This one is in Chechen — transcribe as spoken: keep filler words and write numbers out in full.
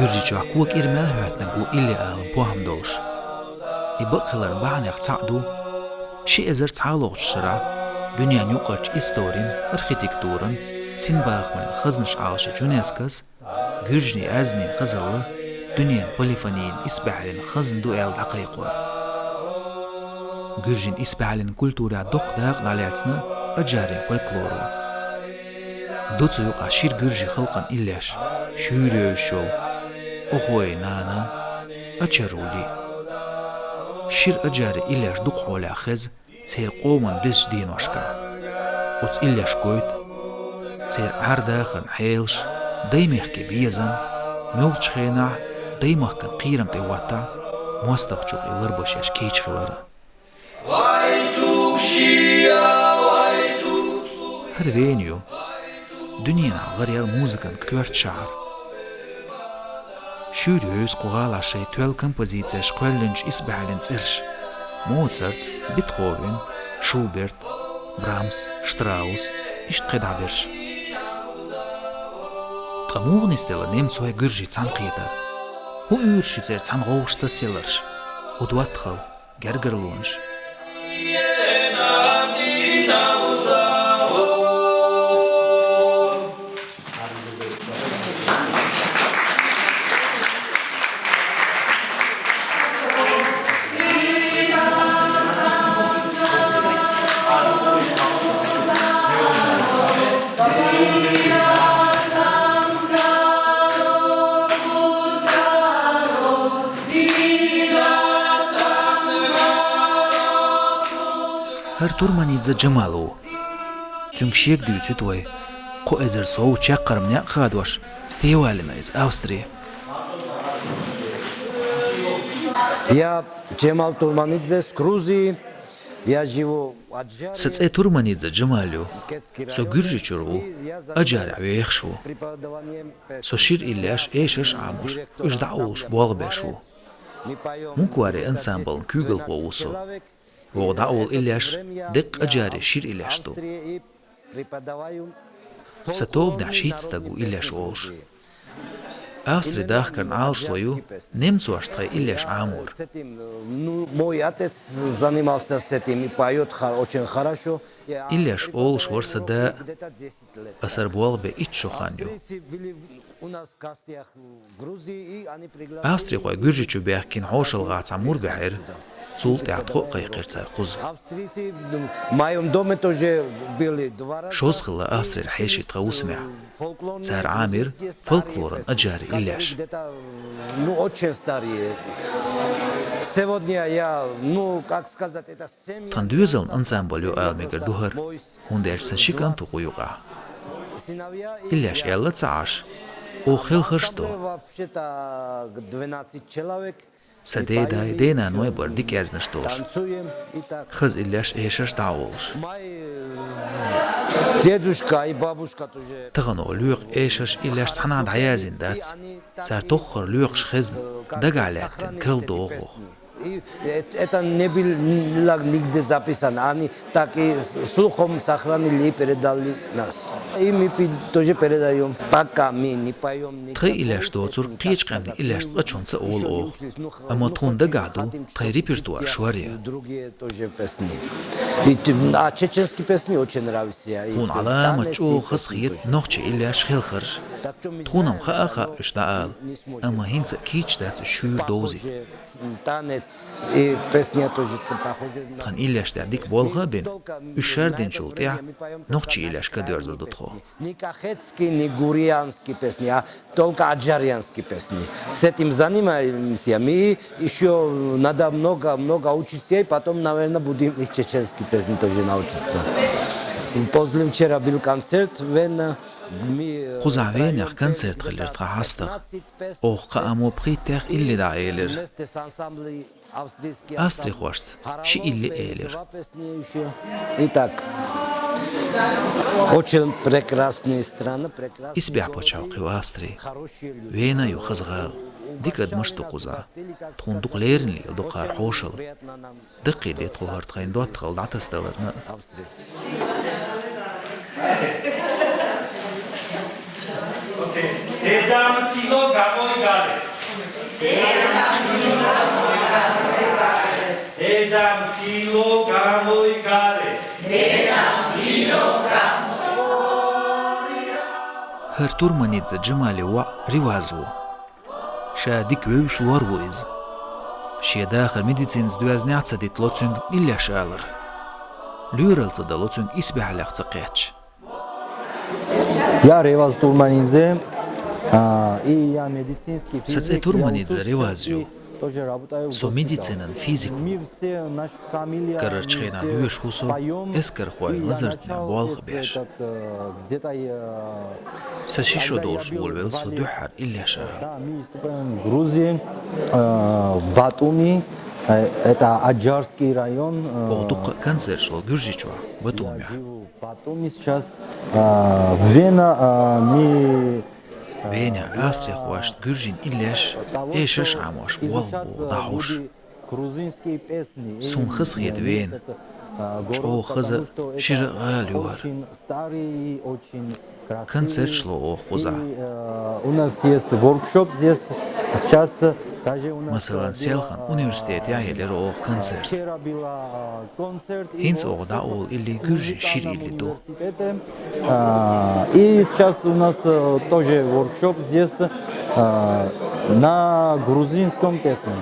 Гуьржийчохь кога ира мел хӀоьттинарг ву илли алам похӀма долуш. И бакъ хиларан бахьанех цхьаъ ду, ши эзар цхьалгӀачу шарахь дуьненан юкъарчу историн, архитектуран, синбахаман хазнаш Ӏалашъечу ЮНЕСКОс гуьржийн аьзнийн хазалла дуьненан полифонийн исбаьхьаллин хазна ду аьлла дӀакхайкхор. Гуьржийн исбаьхьаллин культурехь доккха дакъа дӀалаьцна аджарийн фольклоро. Ду цу юкъахь шира гуьржийн халкъан иллеш, шуьйра йовзаш йолу «Охой, нана», «Ачарули». Шира аджарийн иллеш дукха хьолехь хеза церан къоман безачу деношкахь. Оцу иллешка гойту церан Ӏар-дахаран хьелаш, даймехкан безам, муьлххачу хенахь даймахкан кхерам тӀе хӀоттахь, мостагӀчух и ларбашеш кийча хилар. ХӀара Вена ю. Дуьненахь гӀараяьлла музыкан коьрта шахьар. Шуьйра йовза кху гӀалахь шайн тоьлла композицеш кхоьллинчу исбаьхьаллин цӀераш: Моцарт, Бетховен, Шуберт, Брамс, Штраус, иштта кхидӀа берш. Ткъа муха нисделла немцойн, гуьржийн цхьаьнакхетар? ХӀун уьйраш ю церан цхьаьна гӀовгӀаш тасаяларш? ХӀун доттагӀалла, гергарлонаш? ХӀара Турманидзе Джамал ву. Цуьнга шега дуьйцуьйту вай, кхо эзар сов чаккхарма некъ хадош, сте валийна иза Австри. Я Джемал Турманидзе с Грузии. Я живу в Аджаре. Сан цӀе Турманидзе Джамал ю. Со Гуьржийчуьра ву, Аджарехь вехаш ву. Со шира иллеш, эшарш а Ӏамош, уьш дӀа а олуш болх беш ву. Муквари ансамблан куьйгалхо ву со. ВогӀу дӀаолу иллеш деккъа аджарийн шира иллеш ду. Сан тобанехь шийтта стаг ву иллеш олуш. Австри дахкарна Ӏалашло ю немцошна тхайн иллеш Ӏамор. Ну, мой отец занимался с этим и поёт хор-, очень хорошо. Иллеш олуш вара сан да, аса хӀара болх бен итт шо хан ю. Австрихой Гуьржийчу баьхкина хьошалгӀахь цхьа мур баьхьира, цул тӀаьхьа тхо а кхайкхира цара кхуза. Шозза хилла Австрера хьеший тхан Усамехь. Цара Ӏамийра фольклоран аджарийн иллеш. Тхан доьзалан ансамбль ю ала мегар ду хӀара, хӀунда аьлча сан ши кӀант ву кху юкъахь. Иллеш аьлла ца Ӏаш, оха хелхарш а до. Сан дедай, денаной бара дика аьзнаш долуш. Хаза иллеш, эшарш дӀа а олуш. Тахана оха лоькху эшарш, иллеш цхьанхьа дӀаяздина дац. Цара тоххара лоькхуш хезна, дагахь лаьттина карладоху оха. И эт-, это не было нигде записано. Они так и слухом сохранили и передали нас. И мы пе-, тоже передаём. Пока мы не поём, не... Тхайн иллеш доцург кхечу къаьмнийн иллеш цкъачунна ца олу оха. Амма тхуна дагахь ду тхайн репертуар шоръя. Другие тоже песни. И т-, а чеченские песни очень нравятся. И тхуна Ӏаламат танец, чӀогӀа и хазахета нохчийн иллеш, хелхарш. Тхуна-м хаа а хаьа уьш дӀаала, амма хӀинца а кийча дац уьш шуьйра довзийта. Танец и песня тоже похожи на... Тхан иллеш тӀехь дика болх а бина, уьш шардинчул тӀаьхьа нохчийн иллеш кадоьрзур ду тхо. Не кахетские, не гурьянские песни, а только аджарянские песни. С этим занимаемся мы, ещё надо много-много учиться, и потом, наверное, будем и чеченские песни тоже научиться. Послевчера был концерт в Вене. Кхузахь Венехь концерт хилира тхан хьастагӀа. Оха кхаамо пхийттех илли дӀаэлира. Австрихошца ши илли элира. Итак, очень прекрасная страна, прекрасный... Исбаьхьа пачхьалкх ю Австри. Вена ю хаза гӀала. Дика адамаш ду кхузахь. Тхуна дукха леррина леладо кхара хьошалла. Даккхийде тхо хӀара тхайн доттагӀалла дӀатасадаларна а. Дедам кино гавой гале. ХӀара Турманидзе Джамале воӀ Реваз ву. Ша дика вевзаш лор ву иза. Шен дахар медицинас доьзнехь а ца дита ло цуьнга иллеш алар. Лоьрал ца дало цуьнга исбаьхьаллех ца кхетча. Я Реваз Турманидзе, а, и я медицинский физик. Сан цӀе Турманидзе Реваз ю. Со медицинан физик ву. Карарчу хенахь лоьшуш ву со эскархойн лазартнехь болх беш. Сан ши шо долуш волавелла со дуьххьара иллеш ала. Грузия, э, Батуми, э, это Аджарский район, э, оха дуккха а концерташ ло Гуьржийчохь, Батумехь. Батуми сейчас, э, Вена, э, ми Венехь австрихошна гуьржийн иллеш, эшарш Ӏамош болх бу дӀахьуш. Суна хазахета Вена. ЧӀогӀа хаза, шира а гӀала ю хӀара. Концерташ ло оха кхузахь. Масалан, селхана университетехь елира оха концерт. ХӀинца оха дӀаолу илли гуьржийн шира илли ду. А, и сейчас у нас, э, тоже воркшоп здесь, э, на грузинском песне.